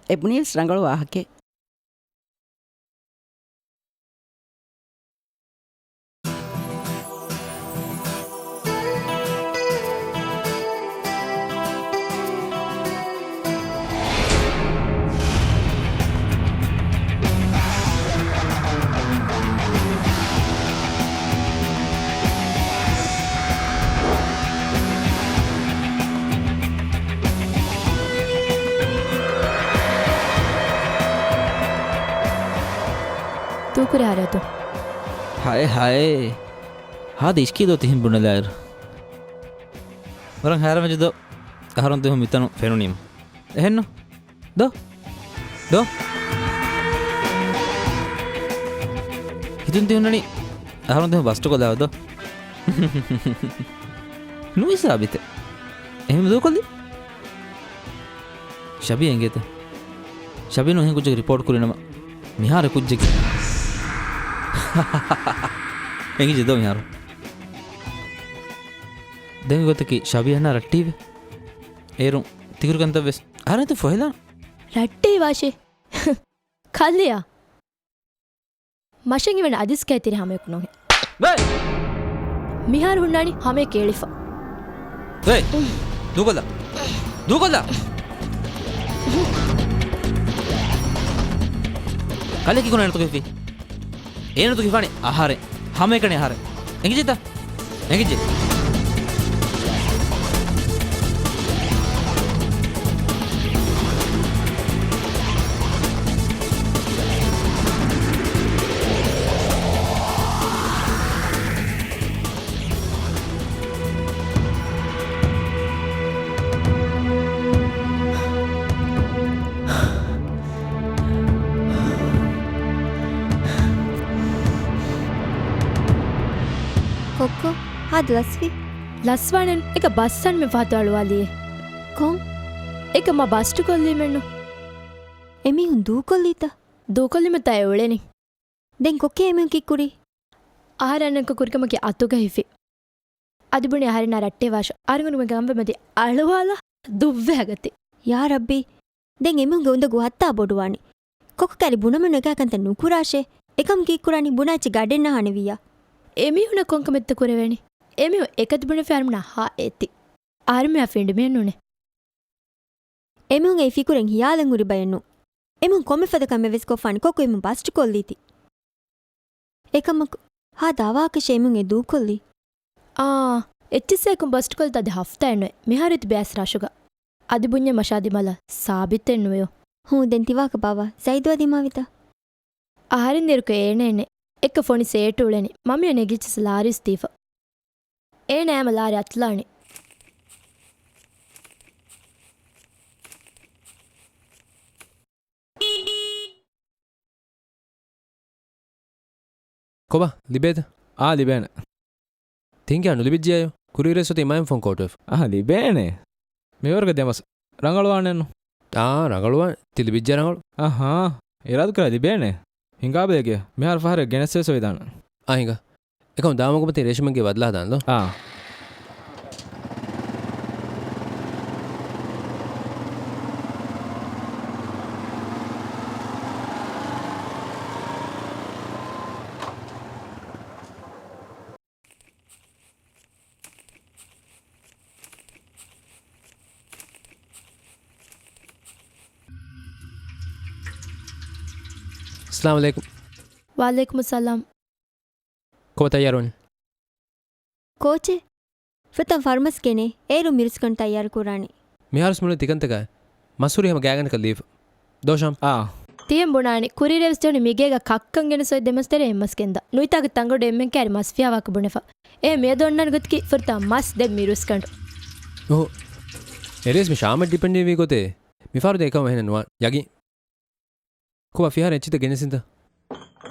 އެ ބުނީވެސް ރަނގަޅު ވާހަކައެއް. ދޫކުރި ހާލަތު. ހައެ، ހައެ. ހާދަ އިޝްކީ ދޯ ތިހިން ބުނެލާއިރު. ވަރަށް ހައިރާންވެއްޖެ ދޯ. އަހަރުން ދުވަހު މިތަނުން ފެނުނީމަ. އެހެންނު؟ ދޯ؟ ދޯ؟ ހިތުން ތިހުންނަނީ އަހަރުން ދެމެ ބަސްޓުކޮށްލާ ދޯ؟ ނުވިސާބިތެ. އެހެން ދޫކޮށްލި؟ ޝަބީ އެނގޭތަ؟ ޝަބީނު އެހެން ކުއްޖެއް ރިޕޯޓް ކުރިނަމަ މިހާރު ކުއްޖެއް އެނގިޖެ ދޯ މިހާރު؟ ދެން ގޮތަކީ ޝަބީ އަންނަ ރައްޓީވެ. އޭރުން ތިކުރި ކަންތައް ވެސް އަހަރެން ފޮހެލާން. ރައްޓޭ ވާށޭ. ކަލެޔާ. މަށެއް އިވެން އަދިސް ކައިތިރި ހަމަޔަކު ނޯހެ. ވޭ! މިހާރު ހުންނާނީ ހަމަޔަކު އެޅިފަ. ވޭ! ދޫކޮށްލާ. ދޫކޮށްލާ. ކަލެ ކިކުނ އޭނަތު ކިފި. އޭނަތު ކިފާނީ އަހަރެން. ހަމައެކަނި އަހަރެން. އެނގިޖެތަ؟ އެނގިއްޖެ. ކޮއްކޮ، ހާދަ ލަސްވީ؟ ލަސްވާނެން އެކަ ބައްސަން މި ފަހަތު އަޅުވާލީ. ކޮން؟ އެކަ މަ ބަސްޓު ކޮށްލީމެއްނު. އެމީހުން ދޫކޮށްލީތަ؟ ދޫކޮށްލީމަތާ އެ އުޅެނީ. ދެން ކޮއްކޭ އެމީހުން ކީއްކުރީ؟ އަހަރެންނަކަ ކުރިކަމަކީ އަތުގަ ހިފި. އަދި ބުނި އަހަރެންނާ ރައްޓޭ ވާށޭ. އަހަރެން ގަންވެ މަތި އަޅުވާލާ ދުއްވެ ހަގަތި. ޔާ ރައްބީ. ދެން އެމީހުންގެ އުނދަގޫ ހައްތާ ބޮޑުވާނެ. ކޮއްކޮ ކައިރި ބުނަމުން ނަގާ ކަންތައް ނުކުރާށޭ. އެކަމް ކީއްކުރާނީ ބުނާ އެއްޗެއް ގަޑެއް ނަހާނެ ވިއްޔާ. އެމީހުނަށް ކޮންކަމެއްތަ ކުރެވޭނީ؟ އެމީހުން އެކަތި ބުނެފަ އަހަރެމެންނާ ހާ އެތި. އަހަރެމެން ފިނޑި މީހެއް ނޫނޭ. އެމީހުން އެ ފިކުރެއް ހިޔާލެއް ހުރި ބައެއް ނޫން. އެމީހުން ކޮންމެ ފަދަ ކަމެއް ވެސް ކޮށްފާނެ ކޮއްކޮ އެމީހުން ބަސްޓް ކޮށްލީތީ. އެކަމަކު، ހާ ދާވާކަށޭ އެމީހުން އެ ދޫކޮށްލީ. އާ، އެއްޗިއްސައަކުން ބަސްޓް ކޮށްލިތަ އަދި ހަފްތާއެއް ނުވޭ. މިހާރު ތިބޭ އަސްރާށުގަ. އަދި ބުންޏެއް މަށާ ދިމާލަށް ސާބިތެއް ނުވެޔޯ. ހޫ، ދެން ތިވާކަ ބާވާ، ސައިދުއާ ދިމާވިތަ؟ އަހަރެން ދިރުކޮށް އޭނައެއްނެ. އެއްކަ ފޮނި ސޭޓު އުޅެނީ. މަމިޔާ ނެގިއްޖެސް ލާރިސް ދީފަ. އޭނަ އައިމަ ލާރި އަތުލާނީ. ކޮބާ، ލިބޭތަ؟ އާ، ލިބޭނެ. ތިން ކިޔާ ނުލިބިއްޖިއަޔޯ؟ ކުރީރޭސް އޮތީ މައިން ފޯން ކޯޓުވެފަ. އާ، ލިބޭނެ. މިވަރުގެ ދެމަސް ރަނގަޅުވާނެއްނު. އާ، ރަނގަޅުވާނެ. ތި ލިބިއްޖެ ރަނގަޅު. އަހާ، އިރާދަކުރާ ލިބޭނެ. ހިނގާބަލައިގެ. މިހާރު ފަހަރެއް ގެނެސްވެސް އޮވެދާނެ. އާ، ހިނގާ. އެކަމު ދާމަގުމަތި ރޭޝިމެންގެ ބަދަލާ ހަދާން ދޯ. އާ. އައްސަލާމު ޢަލައިކުމް. ވަޢަލައިކުމުއްސަލާމް. ކޮބާ ތައްޔާރުވަނީ؟ ކޯޗެއް؟ ފުރަތަމަ ފަރުމަސް ގެނޭ، އޭރު މިރުސްކަން ތައްޔާރު ކުރާނެ. މިހާރުސް މުޅި ތިކަންތަކާ މަސް ހުރީ ހަމަ ގާތްގަނޑަކަށް ލީފަ. ދޯ ޝާމް؟ އާ. ތިހެން ބުނާނީ، ކުރީރޭވެސް ޖެހުނީ މިގޭގަ ކައްކަން ގެނެސް އޮތް ދެމަސް ތެރޭ އެއްމަސް ގެންދާ. ނުވިތާގެ ތަންގަޑު އެންމެން ކައިރި މަސް ފިޔާވާކަށް ބުނެފަ. އެހެން މިއަދު އޮންނާނެ ގޮތަކީ ފުރަތަމަ މަސް ދެން މިރުސްގަނޑު. އުހު. އެރޭސް މި ޝާމަށް ޑިޕެންޑް ވީ ގޮތޭ. މިފަހަރު ދެން އެކަމަށް އެހެނެއް ނުވާނެ. ޔަގީން. ކޮބާ ފިހާރަ އެއްޗިތައް ގެނެސްދިންތަ؟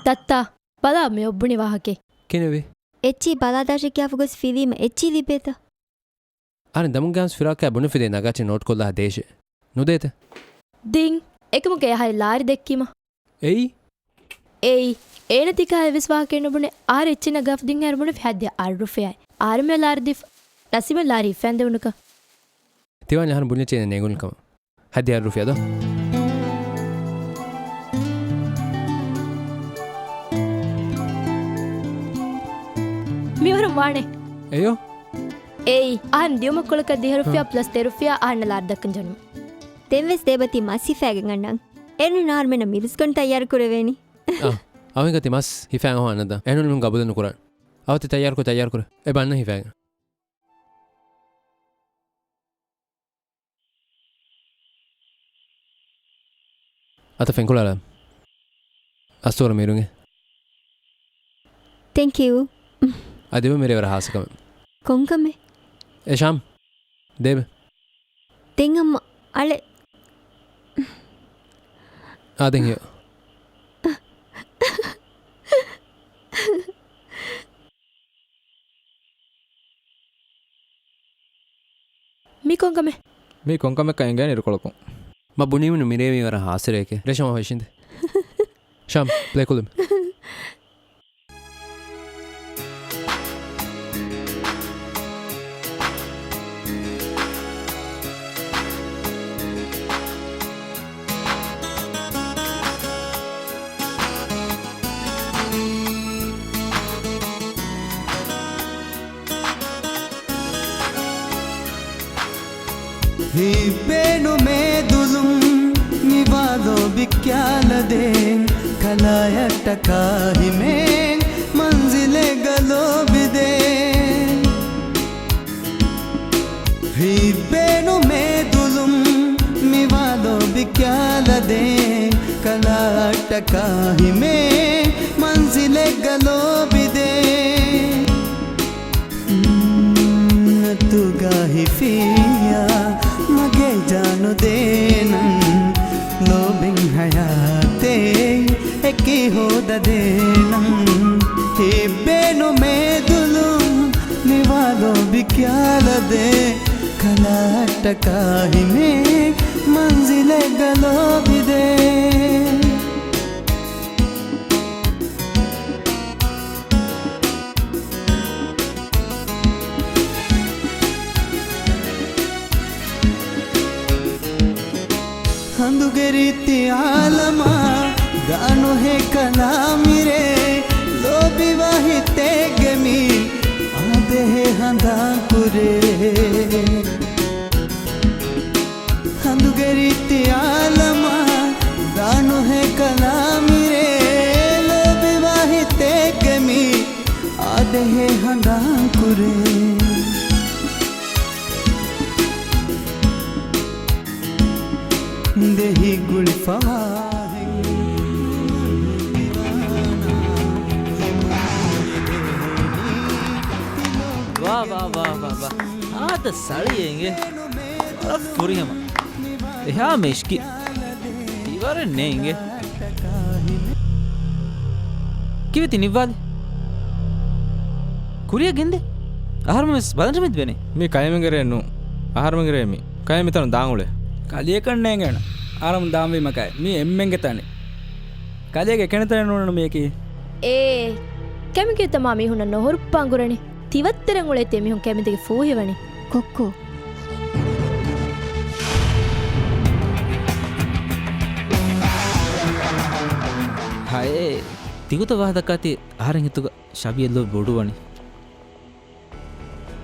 ދައްތާ، ބަލާ މި އޮއްބުނި ވާހަކައެއް. ކިހިނެއްވީ؟ އެއްޗި ބަލާދާށޭ ކިޔާފަ ގޮސް ފިލީމަ އެއްޗި ލިބޭތަ؟ އަހަރެން ދަމުން ގާސް ފިރާކާ ބުނެފިދޭ ނަގާޗެއް ނޯޓްކޮށްލާ ދޭށޭ. ނުދޭތަ؟ ދިން. އެކަމަކު އެ އަހަރެން ލާރި ދެއްކީމަ. އެއީ؟ އެއީ. އޭނަ ތިކާ އެއްވެސް ވާހަކައެއް ނުބުނެ. އަހަރެން އެއްޗެއް ނަގާފަ ދިން އަހަރު ބުނެފި ހައްދިޔަ އަށް ރުފިޔާއެއް. އަހަރެމެން ލާރި ދީފަ. ނަސީމަށް ލާރި ހިފަން ދެވުނުކަން. ތިވާން އަހަރެން ބުނި އެއްޗެއް ނޭނގުނު ކަމަށް. ހައްދި އަށް ރުފިޔާ ދޯ. މިވަރު ވާނެ. އެޔޯ؟ އޭއް، އަހަން ދިޔުމަށް ކޮޅަކަށް ދިހަ ރުފިޔާ ހަ. ޕްލަސް ދެ ރުފިޔާ އަހަންނަށް ލާރި ދައްކަން ޖެހުނު. ދެންވެސް ދޭބަ ތި މަސް ހިފައިގެން އަންނަން. އެން ނާރްމެނަށް މިރުސްކަން ތައްޔާރު ކުރެވޭނީ. އާ، އަވަހިންގަ ތި މަސް ހިފައިގެން ހޯ އަންނަދާ. އެން ނުން ގަބުލެއް ނުކުރާން. އަވަ ތި ތައްޔާރުކޮށް ތައްޔާރުކުރޭ. އެބަ އަންނަ ހިފައިގެން. އަތަށް ފެންކޮޅާލާ. އަސްތުވަރު މީރުނގެ. ތެންކް ޔޫ. އަދި މިރޭ ވަރަށް ހާސް ކަމެއް. ކޮން ކަމެއް؟ އޭ ޝާމް. ދޭބެ. ދެން އަމްމަ އަޅެ. އާދެން ހިޔާ. މީ ކޮންކަމެއް؟ މީ ކޮންކަމެއްކަން އެނގޭނެ އިރުކޮޅަކުން. މަ ބުނީމުން މިރޭ މީ ވަރަށް ހާސިރައެކޭ. ރޭޝަމާ ހޮށިނދެ. ޝާމް، ޕްލޭ ކުލުމެ. ހިތްބޭނުމޭ ދުލުން ނިވާލޯ ބިކްޔާލަދޭން، ކަލާޔަށްޓަކާ ހިމޭން މަންޒިލެއްގަ ލޯބިދޭން. ހިތްބޭނުމޭ ދުލުން ނިވާލޯ ބިކްޔާލަދޭން، ކަލާއަށްޓަކާ ހިމޭން މަންޒިލެއްގަ ލޯބިދޭން. އަތުގަ ހިފިއްޔާ މަގޭ ޖާނު ދޭނަން، ލޯބިން ހަޔާތެއް އެކީ ހޯދަދޭނަން. ހިތްބޭނުމޭ ދުލުން ނިވާލޯ ބިކްޔާލަދޭ، ކަލާއަށްޓަކާ ހިމޭން މަންޒިލެއްގަ ލޯބިދޭ. ހަނދުގެ ރީތި އާލަމާ ދާނުހޭ ކަލާ މިރޭ، ލޯބިވާ ހިތެއްގެ މި އާދެހޭ ހަނދާން ކުރޭ. ހަނދުގެ ރީތި އާލަމާ ދާނުހޭ ކަލާ މިރޭ، ލޯބިވާ ހިތެއްގެ މި އާދެހޭ ހަނދާން ކުރޭ. ދެހި ގުޅިފަވާހެން. ވާ، ވާ، ވާ، ވާ، ވާ. ހާދަ ސަޅިއެއް އިނގޭ. ވަރަށް ފުރިހަމަ. އެހާ މިޝްކި. ތިވަރެއް ނޭނގެ. ކިވެތި ނިއްވާލި. ކުރިއަށް ގެންދޭ. އަހަރުމެން ވެސް ބަލަން މި ދިވެނީ. މީ ކައިމެންގެ ރެއެއް ނޫން. އަހަރުމެންގެ ރެއެއް މީ. ކައި މިތަނުން ދާން އުޅޭ. ކަލެއަކަށް ނޭނގޭނަ. އަހަރުމެން ދާންވީމަ ކައި. މީ އެންމެންގެ ތަނެއް. ކަލޭގެ ކެނޑިތަނެއް ނޫން މީއަކީ. އޭ، ކެމިކެ ތަމާ މީހުންނަށް ނޮހުރުއްޕާން ގުރަނީ. ތިވައްތަރެން އުޅޭ ތި މީހުން ކެމިދެގެ ފޫހިވަނީ. ކޮއްކޮ. ހައޭ، ތިގޮތަށް ވާހަކަ ދައްކާތީ އަހަރެން ހިތުގަ ޝަބީ ލޯބި ބޮޑުވަނީ.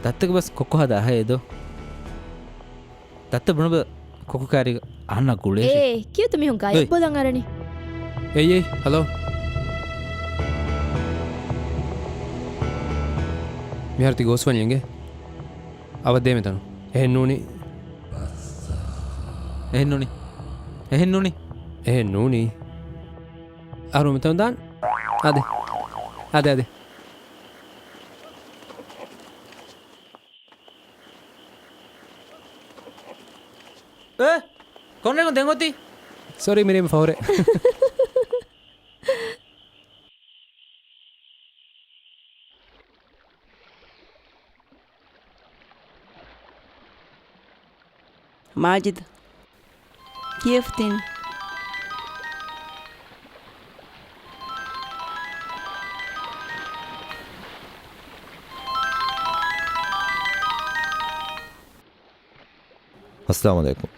ތައްތަކެ ބަސް ކޮއްކޮ ހަދާ ހައޭ ދޯ. ތައްތަ ބުނަބަ ކޮކު ކާރީގަ އަހަންނާ ގުޅޭށޭ. އޭ، ކިޔަތު މީހުން ގާތް އޭ. ބޮލަން އަރަނީ. އެއް އެއް، ހަލޯ. މިހާރު ތި ގޯސްވަންޏެންގެ އަވަށް ދޭ މިތަނު. އެހެން ނޫނީ. އެހެން ނޫނީ. އެހެން ނޫނީ. އެހެން ނޫނީ. އަހަރު މިތަނު ދާން. އާދެ. އާދެ، އާދެ. އޭ، ކޮންނެގުން ދެން އޮތީ؟ ސޮރީ، މިރޭ މި ފަހުރެ. މާޖިދު. ކިޔަފަތިން. އައްސަލާމު ޢަލައިކުމް.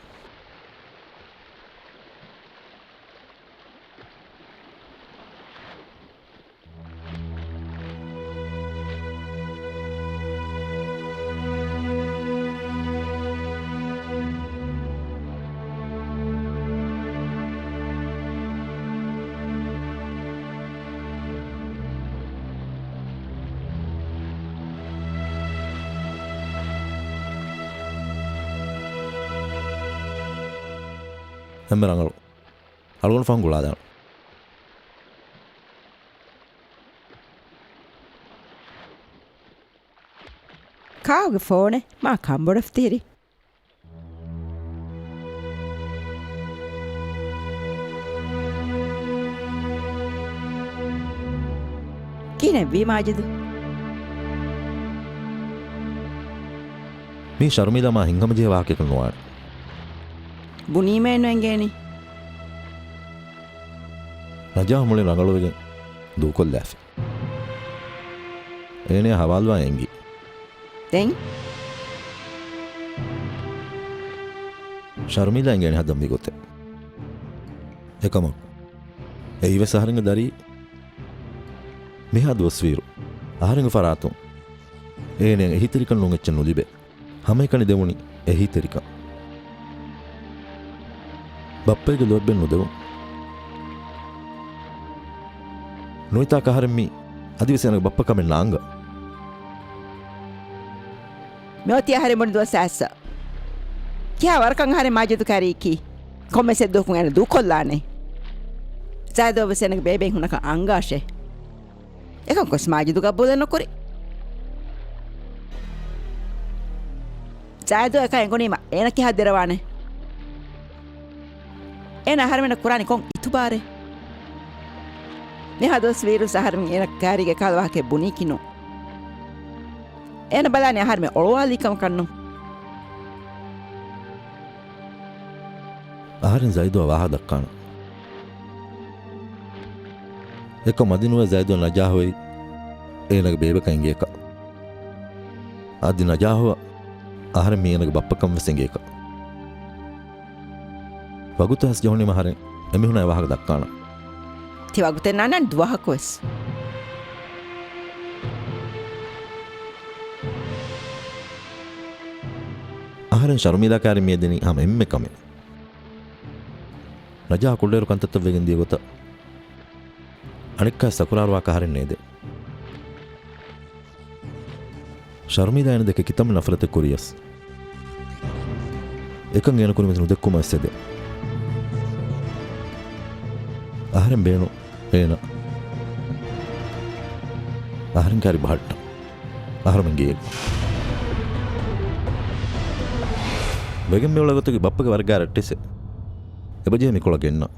އެންމެ ރަނގަޅު. އަޅުގަނޑު ފަހުން ގުޅާލާނަން. ކާކުގެ ފޯނެއް؟ މާ ކަނބޮޑަށް ތިރި. ކިހިނެއްވީ މާޖިދު؟ މީ ޝަރުމީލާ މާ ހިތްހަމަޖެހޭ ވާހަކައަކަށް ނުވާނެ. ބުނީމައެއް ނުއެނގޭނީ. ނަޖާހް މުޅިން ރަނގަޅުވެގެން ދޫކޮށްލާފި. އޭނަޔާ ހަވާލުވާން އެނގި. ދެން؟ ޝަރުމީލާ އެނގޭނެ ހަދަން މިގޮތެއް. އެކަމަކު، އެއީވެސް އަހަރެންގެ ދަރި. މިހާ ދުވަސްވީއިރު، އަހަރެންގެ ފަރާތުން އޭނަޔަށް އެހީތެރިކަން ނޫން އެއްޗެއް ނުލިބޭ. ހަމައެކަނި ދެވުނީ އެހީތެރިކަން. ބައްޕައިގެ ލޯތްބެއް ނުދެވުން. ނުވިތާ އަހަރެން މީ އަދިވެސް އޭނަގެ ބައްޕަ ކަމެއް ނާންގަ. މިއޮތީ އަހަރެން ބުނި ދުވަސް އައިއްސަ. ކިހާ ވަރަކަށް އަހަރެން މާޖިދު ކައިރީކީ؟ ކޮންމެސް އެއްދުވަހަކުން އޭނަ ދޫކޮށްލާނެ. ޒައިދު އަވަސް އޭނަގެ ބޭބެއިން ހުންނަކަން އަންގާށޭ. އެކަން ކޮސް މާޖިދު ގަބޫލެއް ނުކުރި. ޒައިދު އެކަން އެނގުނީމަ އޭނަ ކިހާ ދެރަވާނެ؟ އޭނަ އަހަރެމެންނަށް ކުރާނީ ކޮން އިތުބާރެއް؟ މިހާ ދުވަސް ވީއިރު އަހަރެމެން އޭނަ ކައިރީގެ ކަހަލަ ވާހަކައެއް ބުނީކީ ނޫން. އޭނަ ބަލާނީ އަހަރެމެން އޮޅުވާލީ ކަމަކަށް ނޫން. އަހަރެން ޒައިދުއަށް ވާހަކަ ދައްކާނަން. އެކަމް އަދި ނުވެ ޒައިދުއަށް ނަޖާހު އެއީ އޭނަގެ ބޭބެކަން އެނގޭކަށް. އަދި ނަޖާހުއަށް އަހަރެން މީ އޭނަގެ ބައްޕަކަން ވެސް އެނގޭކަށް. ވަގުތު ހަސް ޖެހުނީމަ އަހަރެން އެމީހުނާ ވާހަކަ ދައްކާނަން. ތި ވަގުތެއް ނާންނާނެ ދުވަހަކުވެސް. އަހަރެން ޝަރުމީލާ ކާރި މިއެދެނީ ހަމަ އެންމެ ކަމެއް. ނަޖާ ކުޑައިރު ކަންތައްތައް ވެގެން ދިޔަ ގޮތަށް އަނެއްކާ ތަކުރާރުވާކަށް އަހަރެން ނޭދެ. ޝަރުމީލާ އޭނަ ދެކެ ކިތަންމެ ނަފްރަތެއް ކުރިޔަސް، އެކަން އޭނަ ކުރިން ވެސް ނުދެއްކުމަށް ވެސް އެދެ. އަހަރެން ބޭނުން އޭނަ އަހަރެން ކާރި ބަހައްޓަން. އަހަރުމެން ގޭގަ ވެގެން މިއުޅޭ ގޮތަކީ ބައްޕަގެ ވަރަށް ގާތް ރައްޓެއްސެއް. އެބަޖެހޭ މިކޮޅަށް ގެންނަން.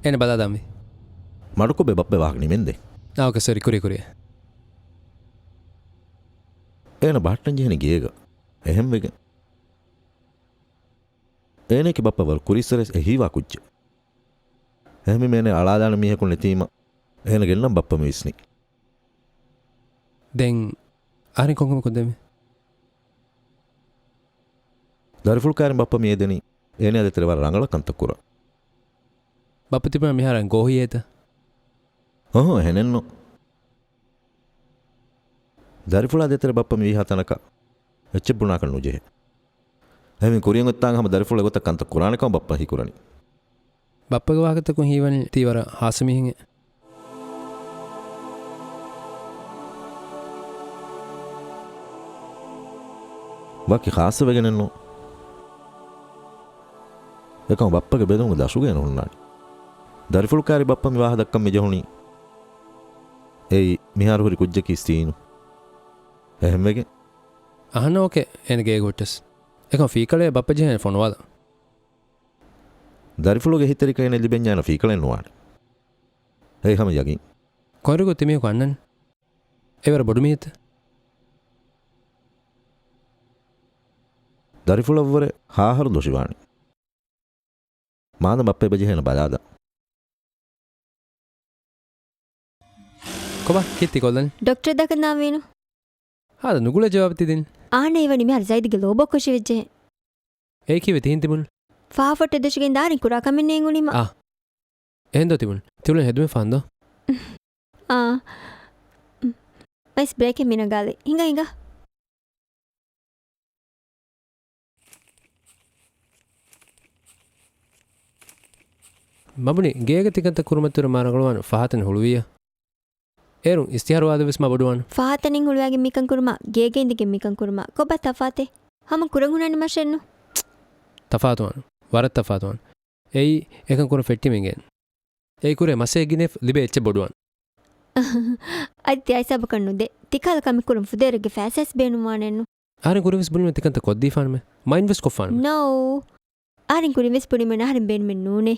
އޭނަ ބަލާލާންވީ. މަޑުކޮށް ބޭ ބައްޕަ ވާހަކަ ނިމެންދޭ. އާ، އޯކޭ، ސޮރީ، ކުރި، ކުރި. އޭނަ ބަހައްޓަން ޖެހެނީ ގޭގަ. އެހެންވެގެން އޭނައަކީ ބައްޕަ ވަރަށް ކުރީއްސަރެސް އެ ހީވާ ކުއްޖެއް. އެހެންވީމަ އޭނަ އަޅާލާނެ މީހަކު ނެތީމަ އޭނަ ގެންނަން ބައްޕަ މިވިސްނި. ދެން އަހަރެން ކޮންކަމެއް ކޮށްދެވީ؟ ދަރިފުޅު ކާރިން ބައްޕަ މިއެދެނީ އޭނައާ ދޭތެރޭ ވަރަށް ރަނގަޅަށް ކަންތައް ކުރަން. ބައްޕަ ތިބުނަ މިހާރު އަން ގޯހިއޭތަ؟ އަހަ، އެހެނެއްނު. ދަރިފުޅާ ދޭތެރޭ ބައްޕަ މިވީހާ ތަނަކަށް އެއްޗެއް ބުނާކަށް ނުޖެހޭ. އެހެން ކުރިއަށް އޮތްތާނގަ ހަމަ ދަރިފުޅު އެގޮތަށް ކަންތައް ކުރާނެކަމަށް ބައްޕަ ހީކުރަނީ. ބައްޕަގެ ވާހަކަތަކުން ހީވަނީ ތީ ވަރަށް ހާއްސަ މީހެއްހެން. ވަކި ޚާއްޞަވެގެނެއްނު. އެކަމަކު ބައްޕަގެ ބެލުމުގެ ދަށުގައި ނުހުންނާނެ. ދަރިފުޅު ކާރި ބައްޕަ މި ވާހަކަ ދައްކަން މި ޖެހުނީ. އެއީ މިހާރު ހުރި ކުއްޖަކީ ސީނު. އެހެންވެގެން. އަހަންނަށް އޯކޭ އޭނަ ގޭގަ ހުއްޓަސް. އެކަމަކު ފީކަޅޭ ބައްޕަ ޖެހޭނެ ފޮނުވާލަން. ދަރިފުޅުގެ އެހީތެރިކަން އޭނަ ލިބެންޏާ އޭނަ ފީކަޅެއް ނުވާނެ. އެއީ ހަމަ ޔަގީން. ކޮންއިރަކު ތިމީހަކު އަންނަނީ؟ އެވަރަށް ބޮޑު މީހެއްތަ؟ ދަރިފުޅަށްވުރެ ހަ އަހަރު ދޮށިވާނީ. މާދަމާ ބައްޕަ އެބަޖެހޭނަ ބަލާލަން. ކޮބާ، ކީއްތަ ކޮށްލަނީ؟ ޑޮކްޓަރަށް ދައްކަން ދާންވީނު. ހާދަ ނުގުޅޭ ޖަވާބެއް ތި ދިން. އާންނަ އިވަނީ މިހާރު ޒައިދުގެ ލޯބޯ ކުށިވެއްޖެ. އެއީ ކީއްވެ ތިހެން ތިބުނީ؟ ފާފޮއްޓެއް ދޮށިގެން ދާރިން ކުރާ ކަމެއް ނޭނގުނީމަ. އާ. އެހެންދޯ ތިބުނީ؟ ތިއުޅެނީ ހެދުމެއް ފަހަންދޯ؟ އާ. އައިސް ބްރޭކެއް މި ނަގާލި. ހިނގާ، ހިނގާ. މަބުނި ގޭގަ ތިކަންތައް ކުރުމަށްތުރެ މާ ރަނގަޅުވާން ފަހާތަނެއް ހުޅުވިއްޔާ. އޭރުން އިސްތިހާރު ވާދަ ވެސް މާ ބޮޑުވާން. ފަހާތަނިން ހުޅުވާގެން މިކަން ކުރުމާ، ގޭގަ އިނދެގެން މިކަން ކުރުމާ ކޮބާ ތަފާތެއް؟ ހަމަ ކުރަން ހުންނާނެ މަށެއްނު. ތަފާތުވާން. ވަރަށް ތަފާތުވާން. އެއީ، އެކަން ކުރަން ފެއްޓީމެން ގެން. އެއީ ކުރޭ މަސައްކަތް ގިނަ ލިބޭ އެއްޗެއް ބޮޑުވާން. އަދި ތި އައިސް އެބަކަން ނުދޭ. ތިކަހަލަ ކަމެއް ކުރަން ފުދޭވަރެއްގެ ފައިސާވެސް ބޭނުންވާނެއްނު. އަހަރެން ކުރިންވެސް ބުނީމަ ތިކަންތައް ކޮށްދީފާނަމޭ. މައިންޑްވެސް ކޮށްފާނަމޭ. ނޯ. އަހަރެން ކުރިންވެސް ބުނީމަ އަހަރެން ބޭނުމެއް ނޫނޭ.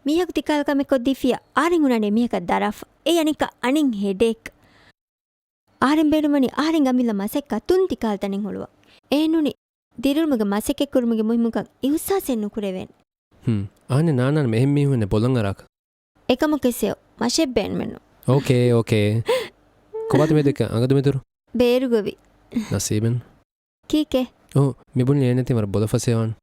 މީހަކު ތިކަހަލަ ކަމެއް ކޮށްދީފިއްޔާ އަހަރެން ހުންނާނެ މީހަކަށް ދަރާފަ. އެއީ އަނެއްކާ އަނެއް ހެޑޭކް. އަހަރެން ބޭނުންވަނީ އަހަރެން އަމިއްލަ މަސައްކަތް ތުންތި ކަހަލަ ތަނެއް ހުޅުވަން. އެހެންނޫނީ ދިރިއުޅުމުގެ މަސައްކަތްކުރުމުގެ މުހިއްމުކަން އިހުސާސެއް ނުކުރެވޭނެ. ހުން. އަހަންނެއް ނާންނާނެ އެހެން މީހުންނެއް ބޮލަށް އަރާކަށް. އެކަމަކު އެއްސެއް މަށެއް ބޭނުމެއްނު. އޯކޭ، އޯކޭ. ކޮބާތަ މިއަދު އަނގަ ދުމިދުރު؟ ބޭރުގޮވި. ނަސީބެއް. ކީކޭ؟ އޯ، މި ބުނި އޭނަތި ވަރަށް ބޮލަށް ފަސޭހަވާން.